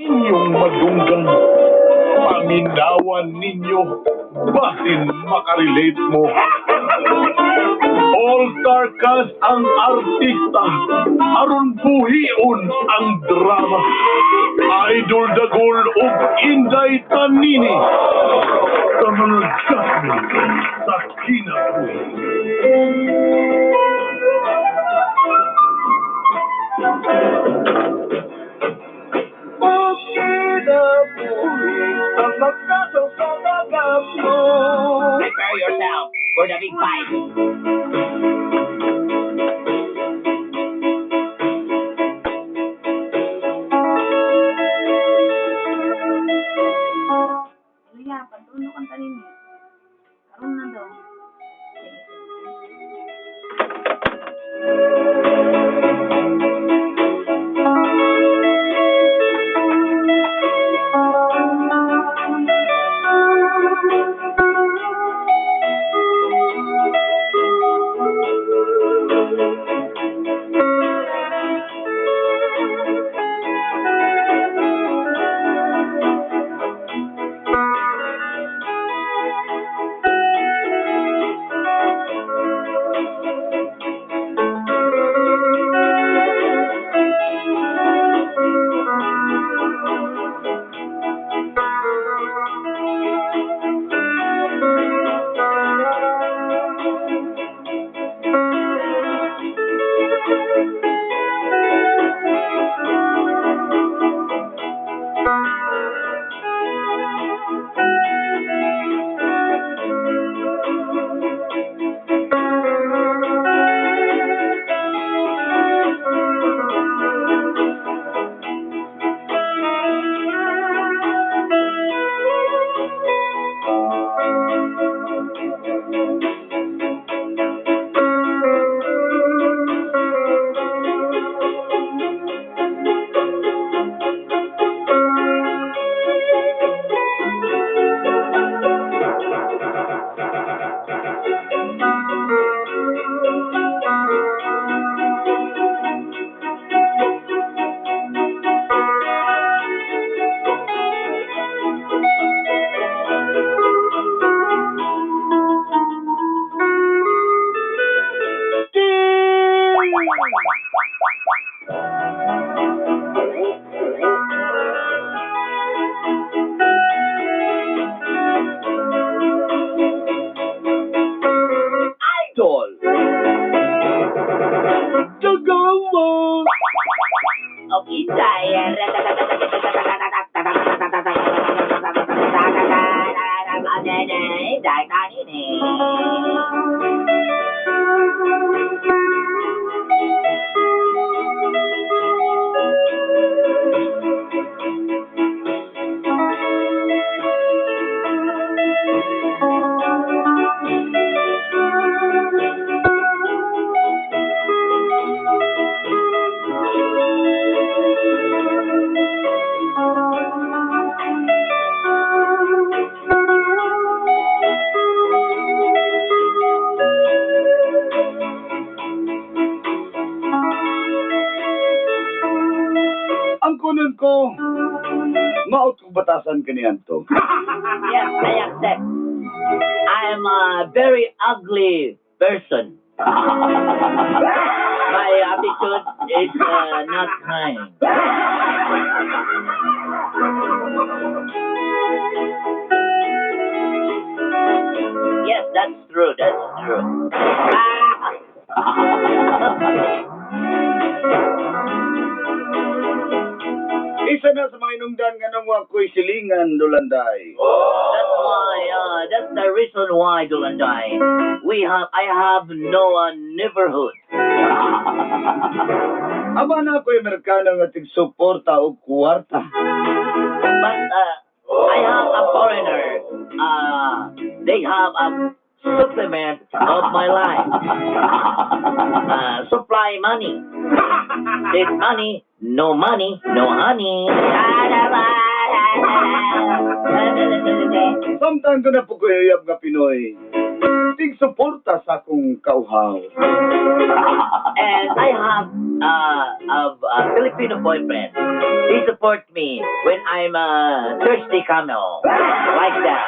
Inyong madunggan. Paminawan ninyo, basin makarelate mo. All-star cast ang artista, aron buhion ang drama. Idol Dagol ug Inday Tanini sa mga gasmin sa kinabuhi. Prepare yourself for the big fight. Luya, patuno kang tanin eh. Karon na daw. Sige, sige. Idol! Tagawa! Of Inday. Inday Tanini. Ang kunon ko, maot kong batasan kaniadto. Yes, I accept. I am a very ugly person. My attitude is not kind. Yes, that's true. That's true. Ah! Isa na sa mga inungdan nga nung ako'y silingan, Dulanday. That's why. That's the reason why, Dulanday. We have. I have no neighborhood. Aba na ako'y Amerikano nga tig-suporta og kwarta. But I have a foreigner. They have a supplement of my life. Supply money. There's money, no money, no honey. Samtang doon na po ko uyab nga Pinoy. Tig-suporta sa akong kauhaw. And I have a Filipino boyfriend. He supports me when I'm a thirsty camel. Like that.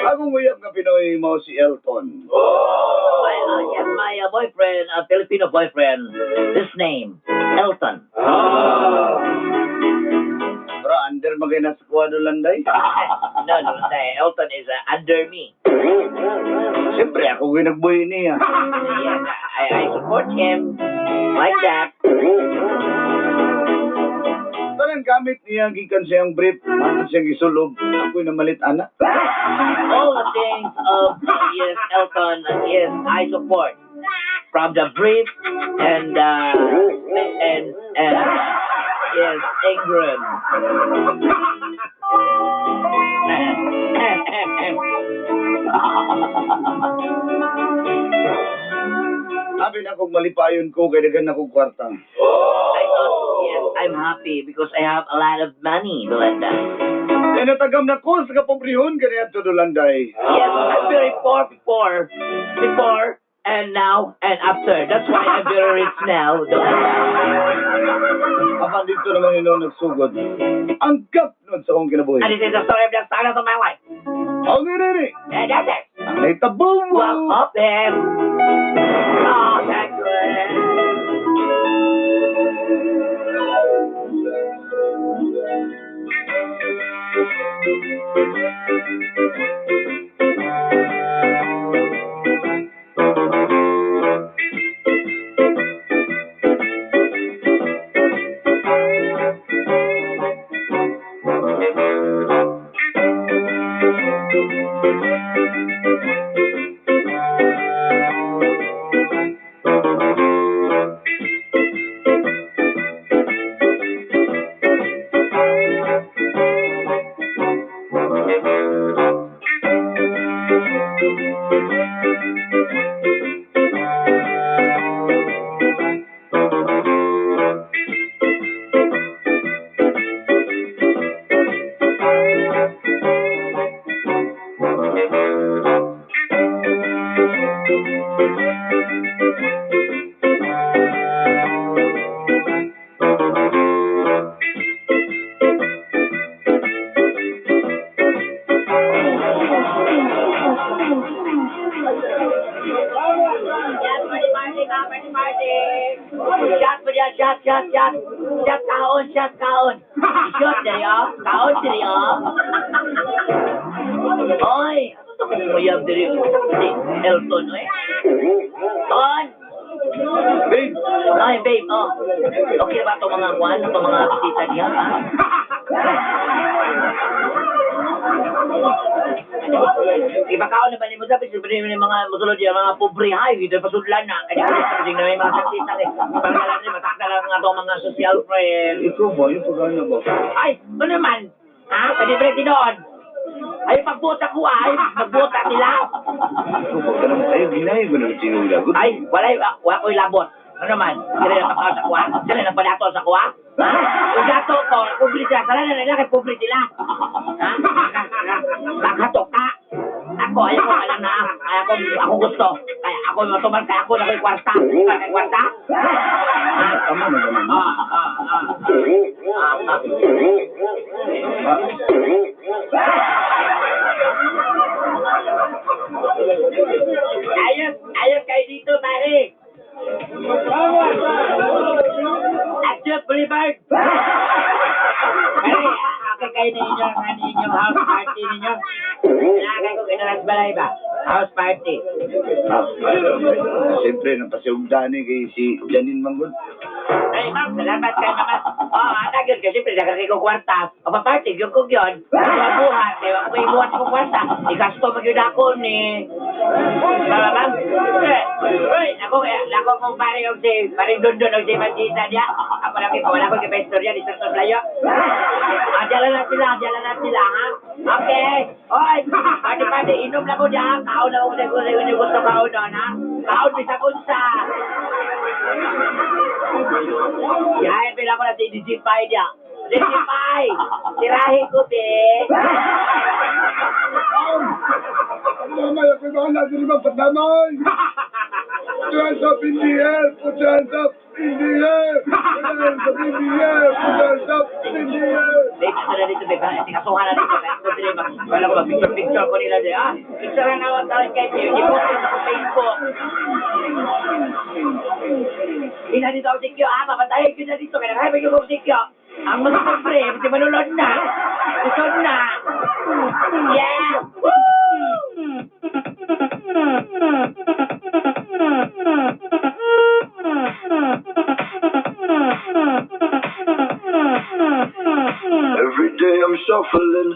Akong uyab nga Pinoy mao si Elton. Yes, my boyfriend, a Filipino boyfriend, his name, Elton. Pero under magay na sa kuha, Dulanday. No, Elton is under me. Siyempre, ako ginagbuhi niya. Yes, I support him like that. Tanan gamit niya gikan siyang brief, matod siyang gisulob, ako'y namalit ana. All the things of yes, Elton, yes, I support. From the brief and yes, Ingram. Sabi na kong malipayon ko kay daghan akong kwarta. I thought, yes, I'm happy because I have a lot of money, Belinda. Kaya natagam na ko sa kapobrehon kaniadto, Dulanday. Yes, I'm very poor before, and now, and after. That's why I'm very rich now, Belinda. Apan dito naman ino nagsugod. Ang gap nun sa akong kinabuhi. And this is the story of the start of my life. Ang iriri, And that's it. ang naitabo mo. Well, up there. Oh, thank you. Shot, party, party, ka, party, party. Shot mo dyan, shot, shot, shot. Shot kaon, shot kaon. Shot diri, oh. Kaon diri, oh. Oy, uyab diri. Si Elton, oy. Ton! Babe, Ay, babe, oh. Okay ba itong mga kwan, itong mga bisita niya, ha? Ipakaon na ba ni mo sabi, sabi ni mga musulod niya, mga pobre hay, dito pasudlan na. Kaya kasi na may mga saksita eh. Panggalan rin, matakda lang nga itong mga social friend. Ikaw ba? Yung pagana ba? Ay, ano naman? Ha? Pwede pre tinoon. Ay, pagbuta ko ay, pagbuta nila. Ikaw ba ka naman tayo? Ginay ba naman tinulagot? Ay, walay, wa ko'y labot. Ano naman? Sila na pagkaon sa kuha? Sila na padato sa kuha? Ha? Kung dato ko, pobre sila. Sala na nila kay pobre sila. Ha? Nakatok ka. Ako, ayaw ko alam na. Ayaw ko, ako gusto. Kaya ako matuman, kaya ako na ko'y kwarta. Kaya kwarta? Ha? Tama na naman. Ah, ah, ah. Ah, ah. Ah, Ayos, ayos kayo dito, pare. Adyo, Boulevard. Pare, okay kayo na inyo, ano inyong house party ninyo. Kailangan ko kinulas balay ba? House party. Ah, siyempre, napasiugdan eh kay si Janine Manggod. Ay, ma'am, salamat kay mama. Oo, oh, anak yun, kasi pinagkakay ko kwarta. O, pa-party, yun ko yun. Ang buhat, kaya ako may buhat ko kwarta. Igasto magyud ako ni... Mama, ma'am. Eh, uy, ako, eh, ako kung pare yung si, paring dundun o si Manjita niya. Ako lang, eh, wala ko kay istorya, di sa Layo. Ah, dyan lang sila, dyan lang sila, ha? Okay. Oy, party, party, inom lang ko diyan. Kaon na ko sa gusto, gusto kaon doon, ha? Kaon, bisa kunsa. Yahay, pila ko na si DJ Pai niya. DJ Pai! Tirahin ko, be! Damay, ako bahala diri ba padamay. Put your hands up in the air, put your hands up in the air. Put your hands up in the air, put your hands up in the air. Babe, ako na dito, babe. Tikasuhan na dito. Kahit ko dili, wala ko, picture-picture ko nila dito. Ah, picture na ako tayo kay Pio. I-post ko sa Facebook. Hindi na dito ang sikyo, ah. Papatayin ko na dito. Kaya nakahabay ko ang sikyo. Ang mga pobre, pati manulod na. Usod na. Yeah! Woo! Every day I'm shuffling.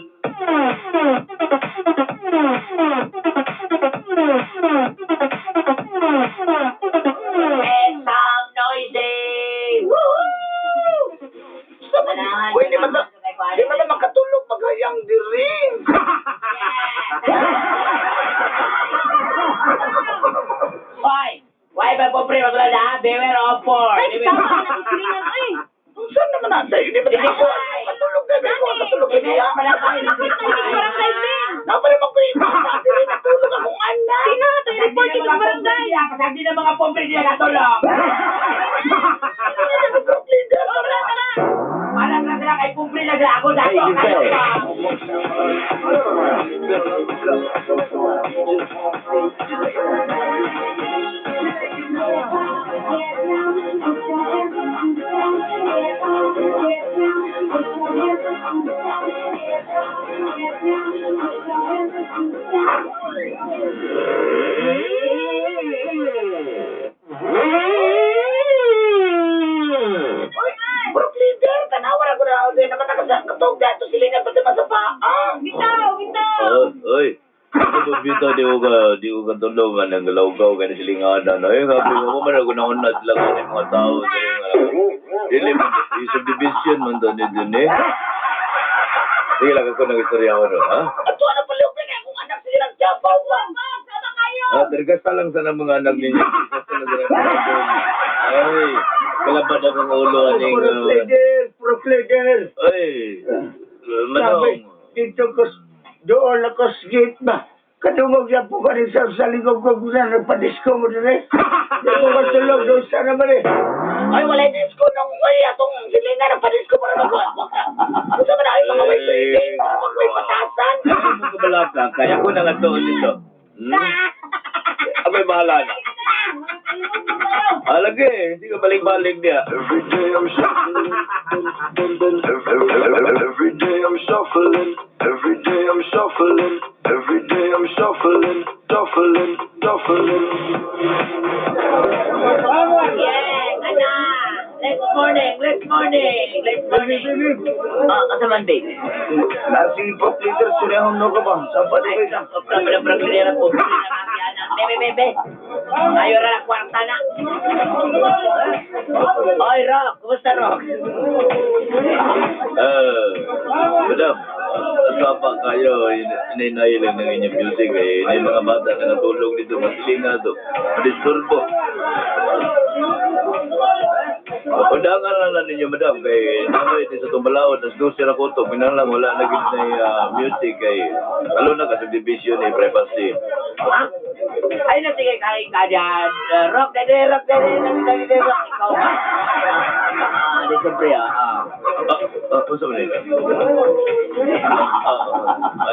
Make some noisy! Woo! Uy, di man na makatulog magayang diri. Hoy! Why ba pobre magulad ha? Beware of poor. Ay, tama ka na silingan, ay. Unsa naman na dayon di man ako matulog gabi ko matulog gabi. Report tayo sa barangay, Ben. Napare mo ko diri natulog akong anak. Sino? Tayo report sa barangay. Kasi ng mga pobre nila natulog. Group leader. Tara, tara. Para na sila kay pobre na sila ako dato. Kayo pa. Uy, group leader, tanawa ra ko na di naman nakatug dato silingan pati man sa paa. Bitaw, bitaw. Oh, oy. Ako ba bitaw di ko katulungan ang galawgaw kay silinganan. Ay, sabi ko man ako nauna sila kani mga tao sa dili man yung subdivision man to ni din eh. Sige lang ako nang istorya ko no, ha? Ato na pala yung akong anak sila nagjabaw ba. Sama kayo. Ah, tergasta lang sana mga anak ninyo. Tergasta lang sana mga anak ninyo. Ay, kalabad akong ulo aning. Group leader, group leader. Ay, manong. Dito ko doon ako sa gate ba. Kadungog yan po ka rin sa lingog ko na nagpadisko mo din eh. Di ko katulog doon sa naman eh. Ay, wala disco nung ay, atong silingan ang padisko para mag. Gusto mo na ay mga may pwede, mga may patasan. Ay, mo kabalaka, kaya ko na nga to dito. Ako'y bahala na. Ah, lagi, hindi ka balik-balik niya. Every day I'm shuffling. Every day I'm shuffling. Every day I'm shuffling. Every day I'm shuffling. Shuffling, shuffling. Yes, anak. Next morning, next morning, next morning. Oh, asa man, babe? Nasi group leader, surehon no ka ba? Sa Ay, sobra pala pala po. Bebe, bebe. Ayaw ra na kwarta na. Oy, Rock. Kumusta, Rock? Ah, madam, sama kayo, inainay lang ng inyong music eh. Inay mga bata na natulog dito, masilinga to. Madisturbo. Undangan lang lang ninyo, madam, kay namay ito sa tumbalaon, tas doon sila ko to, lang wala na gid na music kay, alo na ka subdivision eh, privacy. Ha? Ay na, sige, kain ka dyan. Rock, dede, rock, dede, dede, dede, rock. Ikaw ba? Ah, di siyempre, ah. Ah. Ah, ah, unsa man ito? Ah,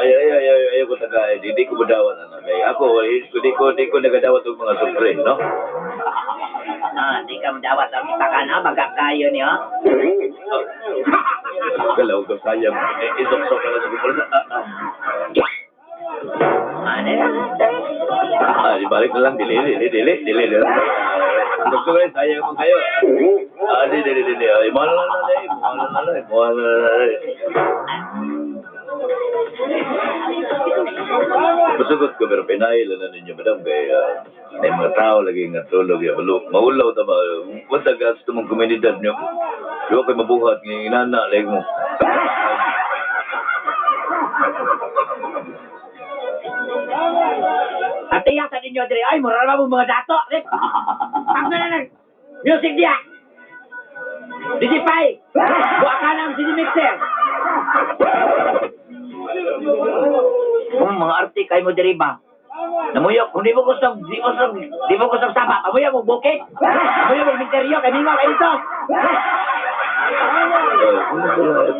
ay, ay, ay, ay, ay, ko taga, eh, di ko budawat, ano, kay ako, eh, di ko nagadawat og mga sobre, no? Ah, di ka madawat ang kita na, magkakayo niyo. Galaw ko sayang, eh, isok-sok ka na sa kumpulan. Ah, ah. Ano na? Ah, di balik na lang, dili, dili, dili, dili, dili. Gusto ko eh, sayang mo kayo. Ah, di, di, di, di, di. Ay, mahal na lang, eh, mahal na lang, eh, mahal na lang, eh. Masugot ko, pero pinahil na ninyo, madam, kay may mga tao lagi nga tulog, ya, malo, maulaw ta ba, wala gas tumong komunidad niyo. Di ba kayo mabuhat, ng inana, like mo. Ate, yata ninyo, Dre. Ay, mura naman mo mga dato. Eh, Tama na lang. Music diya. DJ Pai! Buha ka ng CD mixer! Kung mga arte kayo mo diri ba? Namuyok, kung di mo gusto, di mo gusto saba, amuya mo bukid. Amuya mo misteryo, kay mingaw kayo dito.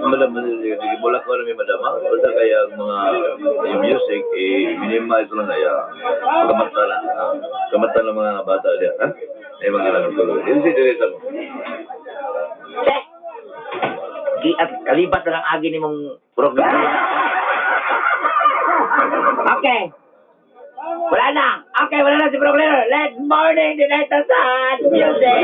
Madam, mula ko na may madam, ha? Basta kaya ang mga yung music, eh, minimize lang kaya kamata na, ah, kamata ng mga bata diyan, ha? Ay mga lang tuloy. Yun si Teresa mo. Che! Gi at kalibat na lang agi ni mong purok na. Okay. Wala na. Okay, wala na si Bro Cleaner. Let's morning the night sun music.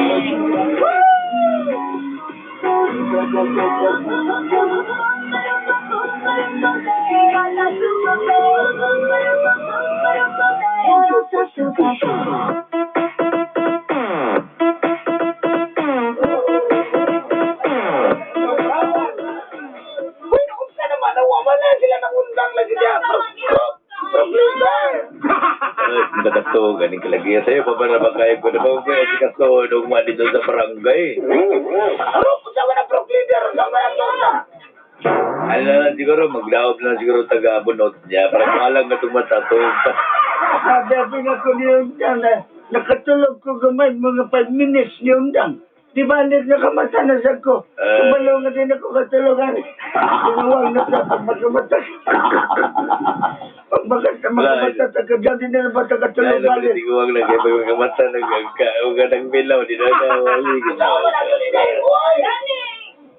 Uy, naunsa naman, nawa na sila ng undang lagi diya. Problema. Ay, nakato, ganing kalagyan sa'yo, pa ba na kayo ko na ba kaya si Kato, nung dito sa barangay. Aro, kung sa na pro leader, sa mga na. Ano na lang siguro, magdaob na lang siguro taga-bunot niya, para malang na tumata to. Sabi na ko ni Undang na nakatulog ko gamay mga 5 minutes ni Undang. Di ba nakamata na sa ko. Eh. Kumalo nga din ako katulogan. Tinuwang na sa pag makamata. Pag makamata, taga din na ba Dahil katulog na balik. pinitiguang lang, kaya pag makamata, nagbilaw, di na nawali. Uy!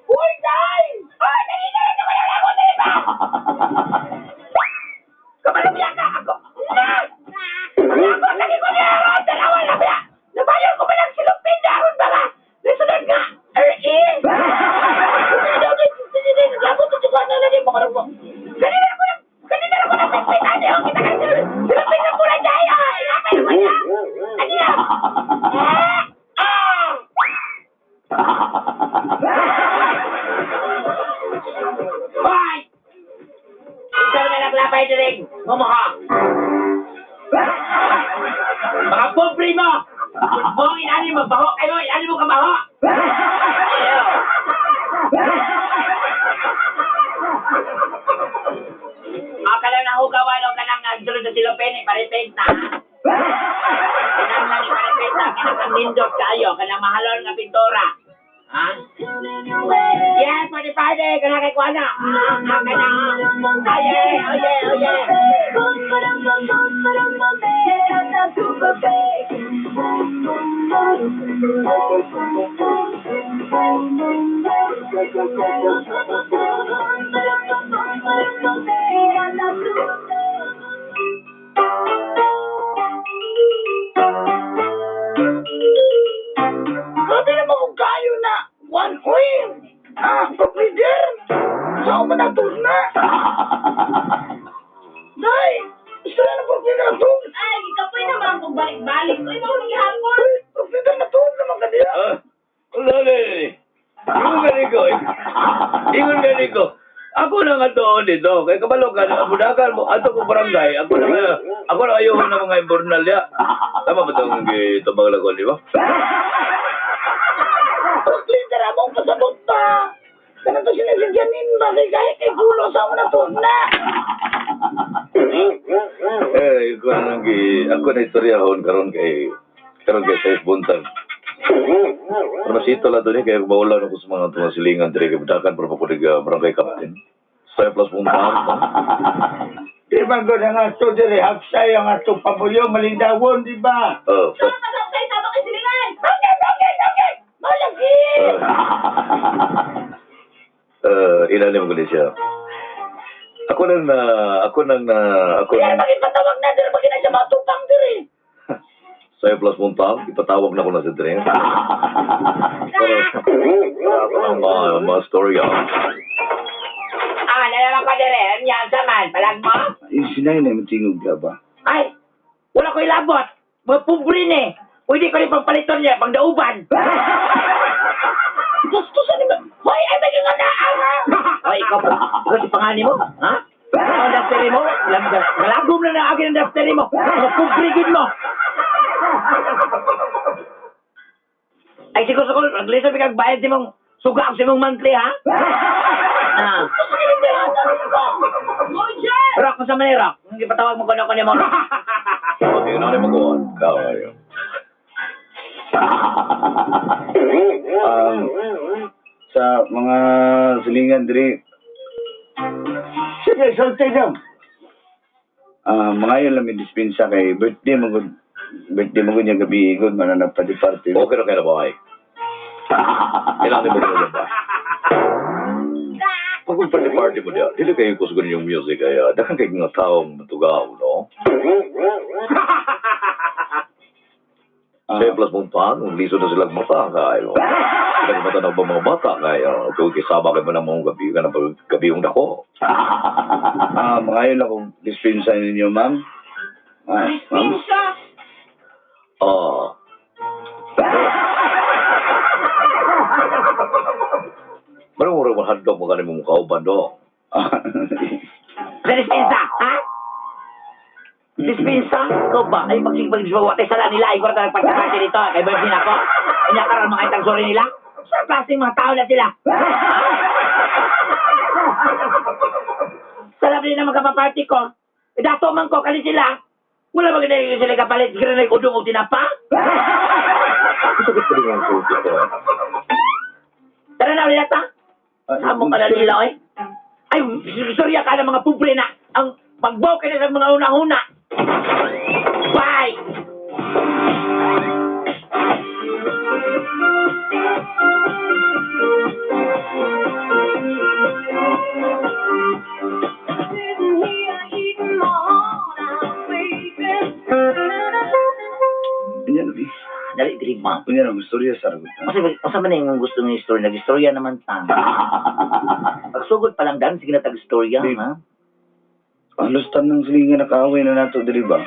Uy, day! Ay, dali na lang ako lang ako dali ba? Kamalumya ka ako. Na! Ako lagi ko niya aron dalawa na ba? Nabayan ko ba lang silupin na aron ba nga? Nasunod nga. Eh. Kanina ko na kanina ko na pitpitan niyo kita kan silupin na pula dai. Ay, apay mo niya. Ano yan? Ah! Ah! Hoy! Ikaw na naglabay diring mumuha. Mga pobre mo! Mong inani mo, baho kayo, inani mo kabaho! Ayaw. Ang kanang nahugawan o kanang nagdulog sa silupin, iparipent na. Kanang lang iparipent na, kanang ang nindot kayo, kanang mahalon nga pintura. Ha? Yes, party party! Kanang kay Kuana! Ah, ah, kanang... Oh yeah, oh yeah, oh yeah! Grabe naman kung kayo na one uy! Ah, pro leader! Saan mo na na? Day! Gusto na ng pro leader na tug! Ay, kapoy naman kung balik-balik. Uy, mahulog hapon. Uy, pro leader na tug naman kanila! Ah, wala na eh. Ingon gani ko. Ingon gani ko. Ako na nga doon dito. Kay kabalo ka, budakan mo. Ato ko barangay. Ako na ayaw na mga imbornal ya. Tama ba itong tumang lagon, di ba? Pro leader, among pasabot pa! Ganun to sinasadyanin ba? Kay kahit kay gulo sa mo na tug na! Eh, ako na nang ako na istoryahon karon kay sa buntag. Pero masito lang doon eh, kaya maulan ako sa mga tumasilingan diri kay budakan pero pa ko barangay captain. Sa plus buntag. Di ba ko na nga to diri haksay ang atong pabuyo malindawon, di ba? Oh, Sama pag-upside, sama kay silingan. Okay, okay, okay! Malaki! Eh, ilalim ko din siya. Ako nang na, ako nang na, ako Kaya nang, magipatawag na diri magina siya matupang diri. sa plus buntag, ipatawag na ko na sa dre. Pero, ako lang mga story ah. Ah, nalaman ko dire. Ano yan, saman? Palag mo? Sinay na matingog ka ba? Ay, wala ko ilabot. Mga pobre ni. Pwede ko rin pagpaliton niya, pangdauban. Gusto sa nima. Hoy, ay maging nga na ha. Ay, ikaw, ikaw si pangani mo, ha? Ikaw ang dafteri mo? Galagom na na akin ang dafteri mo. Mga pobre gid mo. Ay, siguro sa ko, naglisa kag bayad si mong Suga ako sa imong monthly, ha? Na. Rock, kung sa man ni Rock? Ang ipatawag mo ko na ko ni mo, Rock. Sabi ko na rin mag-on. Kayo. Sa mga silingan diri, Sige, sulti dong. Mga yun lang may dispensa kay birthday mo gud, birthday mo gud niya gabi gud man na nagpa-party. Okay na kayo na ba? Kailangan mo na ba? Pag party party mo diyan, dili kayo kusgon yung music ay daghan kay mga taong matugaw, no? Kaya plus mong pang, liso na silang mata kayo. Kaya mata na ba mga bata kayo? Kung kisama kayo mo ng mga gabi ka na gabi yung dako. Mga yun lang kung dispensa ninyo, ma'am. Ma'am. Ah. Parang mura mo hotdog mo ganin mo mukha uban do. Sa dispensa, ha? Dispensa? Ikaw ba? Ay, pagsigpag dispensa. Sala nila. Ay, kwarta nagpagkakasi dito. Kay Virgin ako. Kanya karon mga itang sorry nila. Sa klaseng mga tao na sila. Ha? Sarap nila magkapaparty ko. Eh, dato man ko, kali sila. Wala ba ganyan sila kapalit? Siguro na udong o tinapa? Sakit pa rin ang sulti ko. Tara na ulit ta. Samo ka na nila, oy. Ay, sorry ka ng mga pobre na. Ang pagbaw ka na sa mga una-una. Bye! Unya na, bi. Dali, dili ma. Unya na, istorya sa ragot. Kasi, usa man na yung gusto ng istorya. Nag-istorya naman ta. Pagsugod pa lang daan, sige na tag-istorya, Babe. ha? Halos tanang silingan nakaaway na nato diri ba?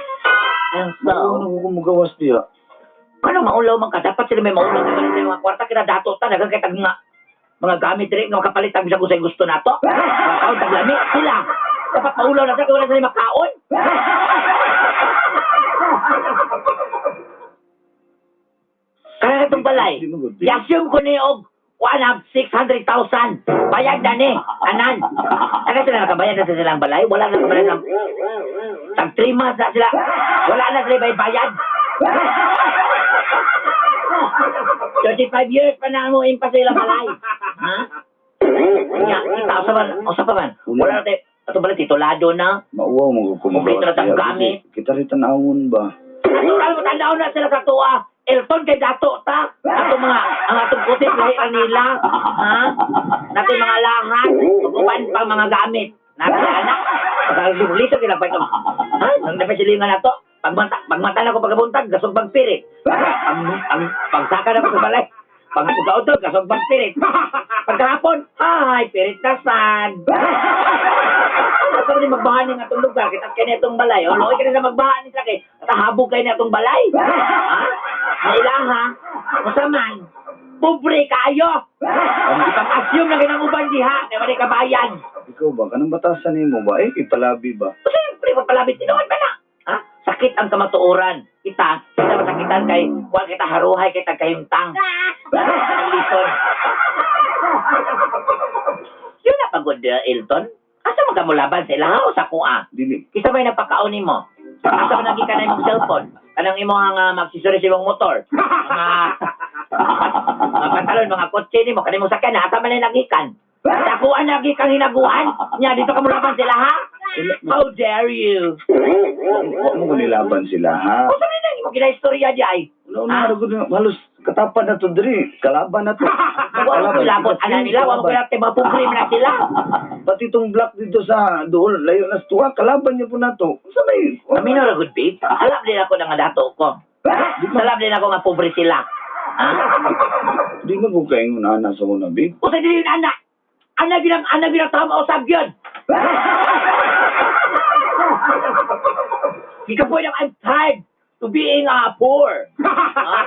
Ang so, Ano ko kumugawas diya? ano maulaw man ka? Dapat sila may maulaw. Dapat sila mga kwarta kita dato ta. Dagang kay tag mga mga gamit diri nga makapalit tag bisag usay gusto nato. Mga taon taglami sila. Dapat maulaw na sila kay wala sila makaon. Kaya itong balay. Di mo gud, babe. I-assume ko ni og 1 600,000. Bayad na ni. Anan. Ano sila nakabayad na sila silang balay? Wala na nakabayad ng... Tag 3 months na sila. Wala na sila may bayad. 35 years pa na mo impa sila balay. Ha? Nya, kita usa man, usa pa man. Wala na tayo. Ato balay titulado na. Mauwaw mo ko Kompleto kumugawas na tang gamit. Kita rin tanawon ba? Natural mo tanaw na sila sa tuwa. Elton kay dato ta. Ato mga ang atong kutis lahi ra nila. Ha? Nato mga lahat, uban pa mga gamit. Nato anak. Pagkagulit sila pa ito. Ha? Nang napasilingan nato. Pagmata, pagmata na ko pagkabuntag, gasog pagpirit. Ang pagsaka na ko sa balay. Pag pagkautog, gasog pagpirit. Pagkahapon, ay, pirit na sad. Asa ni magbahan ni atong lugar kita kay na itong balay. O loy kay na magbahan ni sila kay habog kay na itong balay. Ha? Nailaha. Usa man. Pobre kaayo. Ipag-assume na kinang uban diha kay wala kabayan. Ikaw ba? Kanang batasan nimo ba? Eh, ipalabi ba? O siyempre papalabit tinuod ba na? Ha? Sakit ang kamatuoran. Kita, kita masakitan kay wa kita haruhay kay tagkahimtang. Ang lison. Yun na pagod, Elton. Asa man ka mulaban sa ilaha o sa kuha? Dili. Kisa may napakaon nimo? Asa man nagika na imong cellphone? Kanang imong nga magsisuri sa imong motor? Mga mga pantalon, mga kotse nimo, kanang imong sakyan, asa man na nagikan? Sa kuha nagikan hinaguan? Nya dito ka mulaban sila ha? How dare you? Wa mo ko nilaban sila, ha? Kung saan na imong ginaistorya di ay? Wala na, ragot na. Halos katapan na to diri. Kalaban na to. Wa mo ko labot ana nila, wa mo ko labot mga pobre man na sila. Pati itong block dito sa dool, layo na sa tuwa, kalaban niya po na to. Sa may... Kami na ra good babe. Alam din ako na nga dato ko. Salam din ako nga pobre sila. Ha? Di mo ko kaingon ana sa una, babe. Usa dili yun anak. Anak yun ang anak yun ang tama usab yun. Gikapoy ng I'm tired to being poor. Ha?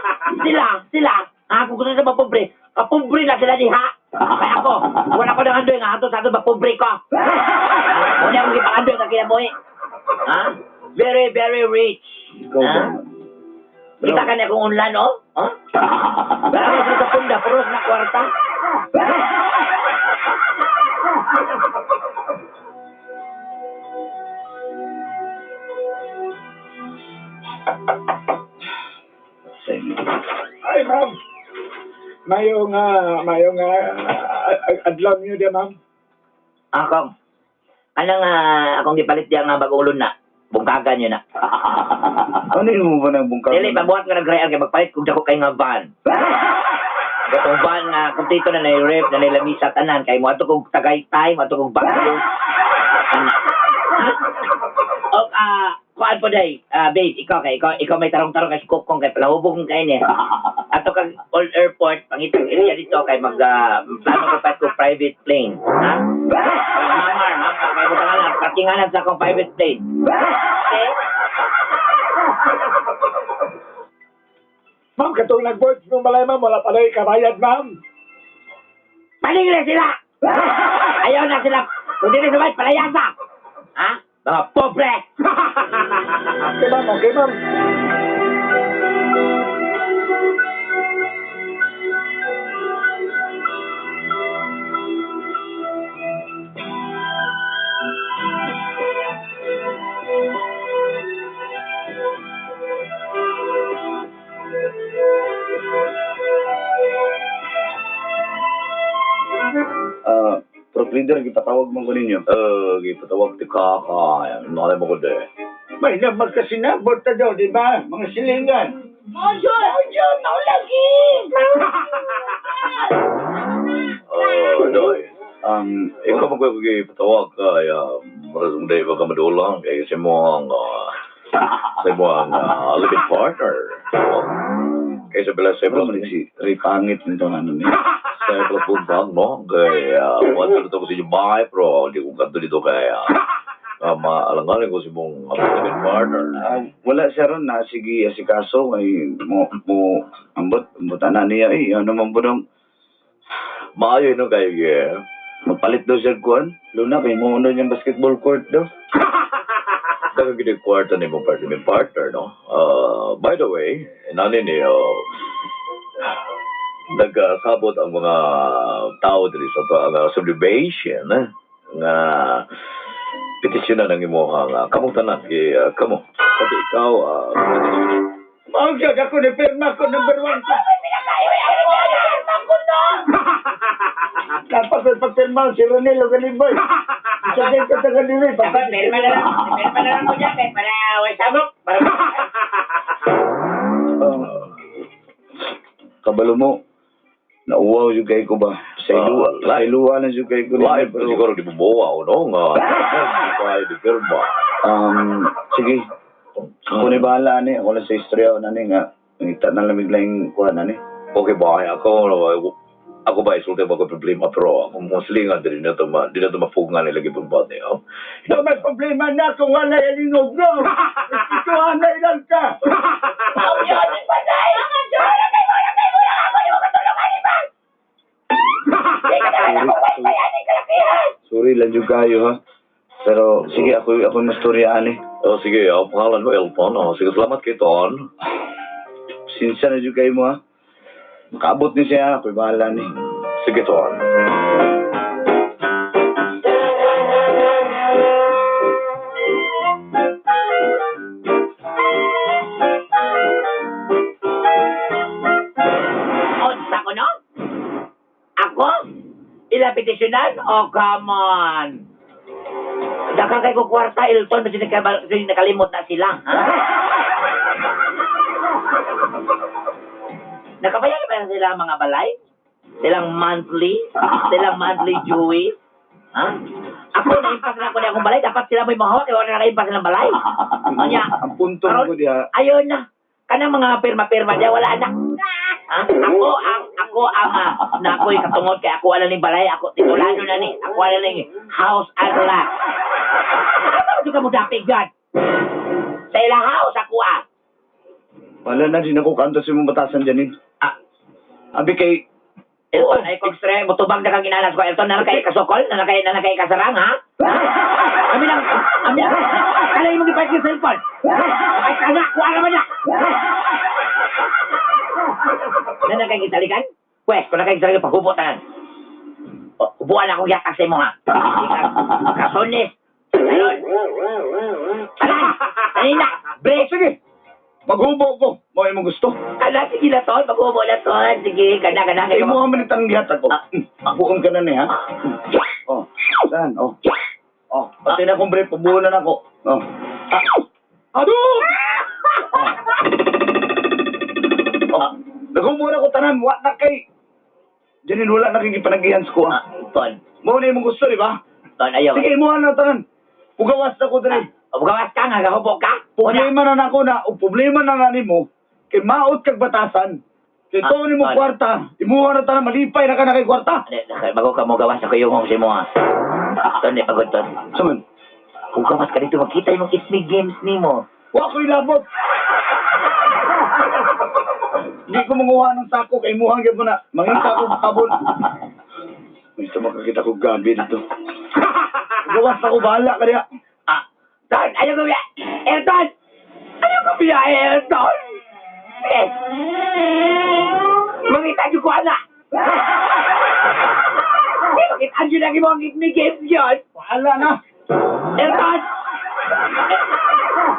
Sila, sila, ha? Kung gusto nila mapobre, kapobre na sila diha. Kaya ako, wala ko nang andoy nga ato sa ato mapobre ko. Wala akong gipangandoy nga kinabuhi. Ha? Very, very rich. Ikaw ba? Ha? Kita ka na kung unlan, oh? Ha? Wala ko sa punda, puros na kwarta. Ay, ma'am. Mayo nga, mayo nga, adlaw niyo di, ma'am. Akong, anong akong gipalit diya nga bagong ulon na? Bungkagan yun na. Ano yung mo ba ng bungkag? Dili, pabuhat nga nag-real kay magpalit kung dako kay nga van. Katong van nga, kumpleto na na ref, na lamisa tanan, kay mo ato kong Tagaytay, mo ato kong Baguio. Ana. Ha? Og kuan po day, babe, ikaw kay ikaw may tarong-tarong kay si Kokong kay palahubog kong kain eh. Ato kag Old Airport, pangitang area dito kay mag plano ko pa ko private plane, ha? Mamar, mamar, kay butanganan, parkinganan sa akong private plane. Okay? Ma'am, katong nag-voice ng balay, ma'am, wala pa na kabayad, ma'am. Paningle sila! Ayaw na sila! Kung di na sumay, palayasa! Ha? Mga pobre! Okay, ma'am, okay, ma'am. Prop leader, gipatawag man ko ninyo. Gipatawag ti kaka. Nalay mo ko de. May na magkasinabot ta daw, di ba? Mga silingan. Mojol! Mojol! Maulagi! Doy. Um, Ikaw man ko gipatawag ka. Ya, marasong day ba ka madulang. Kaya sa mo ang, sa mo ang living partner. Oh. Kaya sa bila sa Pero man si Ray Pangit nito ano niya. Sa bila puntang, no? Kaya, wala dito ko sa inyong bahay, pero hindi ko kanto dito kaya. Maalanganin ko si mong living partner. Wala siya ron na sige asikaso ay mo mo ambot ambot ana niya eh ano man po dong Maayo no kayo, yeah. magpalit daw siya kuan luna kay mo ano niyang basketball court daw. Daghang gid kwarta ni mong partner, partner, no? By the way, nani niyo, nagkasabot ang mga tao diri sa to, ang subdivision, eh, nga petisyonan ang imuhang kamong tanan, kay, kamo. Pati ikaw, petisyonan. Mao gyud ako ni pirma ko number one pa. Dapat ko pagpirma si Ronel o Galiboy. Sabi ko sa Galiboy, Dapat, pirma na lang. Pirma na lang ko dyan, kay para way sabok. Para Kabalo mo nauwaw jud kay ko ba sa iluwa sa iluwa na jud kay ko ninyo, Lain pa pero, siguro di mo buwaw, no? Nga, di pa di pirma. sige ako ni bahala ani ako lang sa istorya ani nga ngita na lamig lang kuan ani. Okay ba, ako, ako ba, isulti mo ko problema, pero ako mga silingan, di na ito ma, di na ito mapugngan nila gipong ba niyo. So, may problema na kung wala yung lingog no. Ito na ilang ka. Sorry lang jud kayo ha. Pero sige ako ako mastorya ani. Oh, sige, ang pangalan mo, Elton. Oh, sige, salamat kay Ton. Sinsya na jud kayo mo ha. Makaabot ni siya ako bahala ni. Sige, Ton. Unsa ko, no? Ako? Ila petisyonan? Oh, come on. Daghang kay ko kwarta, Elton, basta nakalimot na sila, ha? Nakabayad ba sila mga balay? Silang monthly? Silang monthly dues? Ha? Ako, naimpas na ako na akong balay. Dapat sila may mahawak. Iwan na nakaimpas silang balay. Anya, Ang punto Karon, ko diha Ayun na. Kanang mga pirma-pirma diya, wala na. Ha? Ako ang na ako'y katungod kay ako ala ning balay, ako titulado na ni, ako ala ning house and lot. Ano ba ka mo dapig God? Sa ila house ako ah. wala na din ako kanto sa imong batasan Janine. Ah, Abi kay Elton, ay kung stre, mutubang na kang ginanas ko. Elton, na kay kasukol, na kay na kay kasarang, ha? Kami lang, kami lang. Kala mo gipalit yung cellphone. Ay, kana, kuha naman na. Naa na kay gisalikan? Pwes, kung naa kay gisalikan, paghubo tanan. O, hubuan akong yakag sa imo ha. Kasones. Ayun. Tanan. Kanina. Break. Sige. Maghubo ko. Mao imong gusto. Kana, sige na ton. Maghubo na ton. Sige, kana, kana. Kay mo man itang gihatag ko. Ah. Buon ka na ni ha. Oh, saan? Oh. Oh, pati na akong brief, pabuo na nako. Oh. Ah. Ado! Oh. Naghubo na ko tanan, wa na kay. Janine, wala na kay gipanagihan sa ko. Ah, ton. Mao na imong gusto, di ba? Ton, ayaw. Sige, imuha na tanan. Pugawas na ko diri. O, bugawas ka nga, gahubo ka. Problema na nako na, o problema na na nimo, kay maot kag batasan. Kay Ah, to nimo ah. kwarta, imuha na tanan malipay na ka na kay kwarta. Bago ka mo gawas ako yung si mo ha. Ton, di pagod ton. Saman, Kung gawas ka dito, makita yung It's Me Games nimo. wa ko'y labot. Hindi ko manguha ng sako kay imuha gyud mo na. Mangita ko kabon. Gusto makakita ko gabi dito. Gawas ako bahala kaya. Ah, Ton, ayaw ko biya. Airton! Ayaw ko biya, Airton! Eh! Mangita niyo ko, ana! Eh, makita niyo lagi mo ang It's Me Games yun! Bahala na. Airton!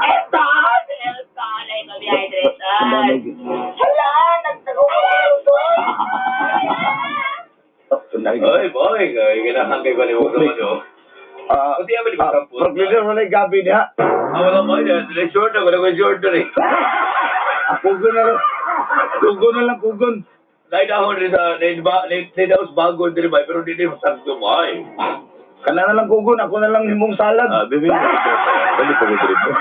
Airton! Airton! Ayaw ko biya, Airton! Hala! Nagtagulo! Oy, boy, kay ganahan kay baliw ko man yo. Ah, Kasi yaman di ba kampus? Pag leader walay gabi niya. Ah, wala mo yan. Sila short na, wala ko short na eh. Kugon na lang. Kugon na lang, kugon. Naidahon rin sa, naidahon sa bago din ba, pero di din masakto mo ay. Kana na lang kugon, ako na lang himong salad. Ah, baby, balik pa ko din.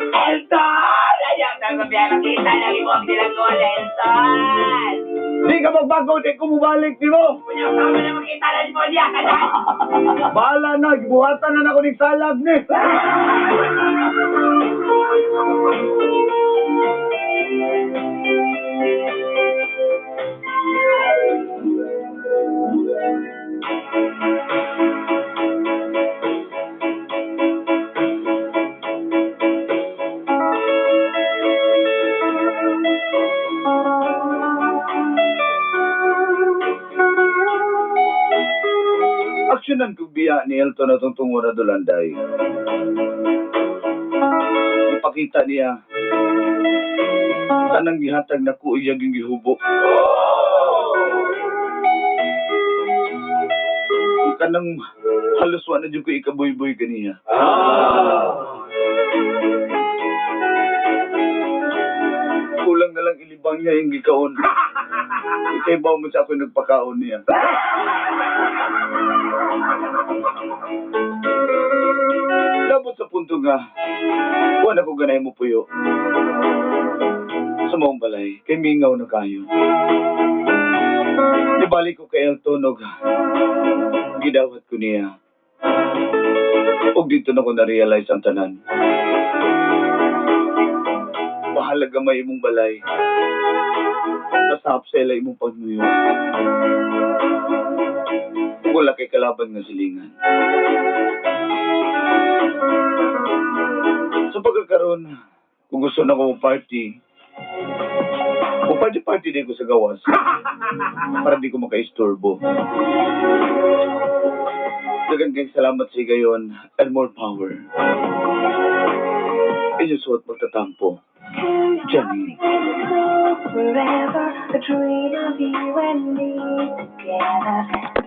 Elton! Ayaw na ko biya, makita lagi mo ang dilangol, Elton! Di ka magbago, di ko mubalik, di mo. Punya sama na makita na mo niya, kanan! Bahala na, gibuhatan na nako ning salad ni. Aksyonan kog biya ni Elton atong tungo na Dulanday. Ipakita niya tanang gihatag na ko iya ging gihubo. Ang kanang halos wa na jud ko ikaboy-boy kaniya. Kulang na lang ilibang niya yung gikaon. Ikay ba mo sa ako nagpakaon niya. Labot sa punto nga, wala ko ganay mo puyo. Sa maong balay, kay mingaw na kayo. Ibalik ko kay Elton og gidawat ko niya. Og dito na ko na-realize ang tanan. Mahalaga may imong balay. Basta hapsela imong pagmuyo. Ug wala kay kalaban nga silingan. Sa pagkakaroon, kung gusto na ko party, kung party-party din ko sa gawas, para di ko makaistorbo. Dagan kay salamat sa gayon and more power. Inyo suot magtatampo. Jenny. Forever, a dream of you and me together.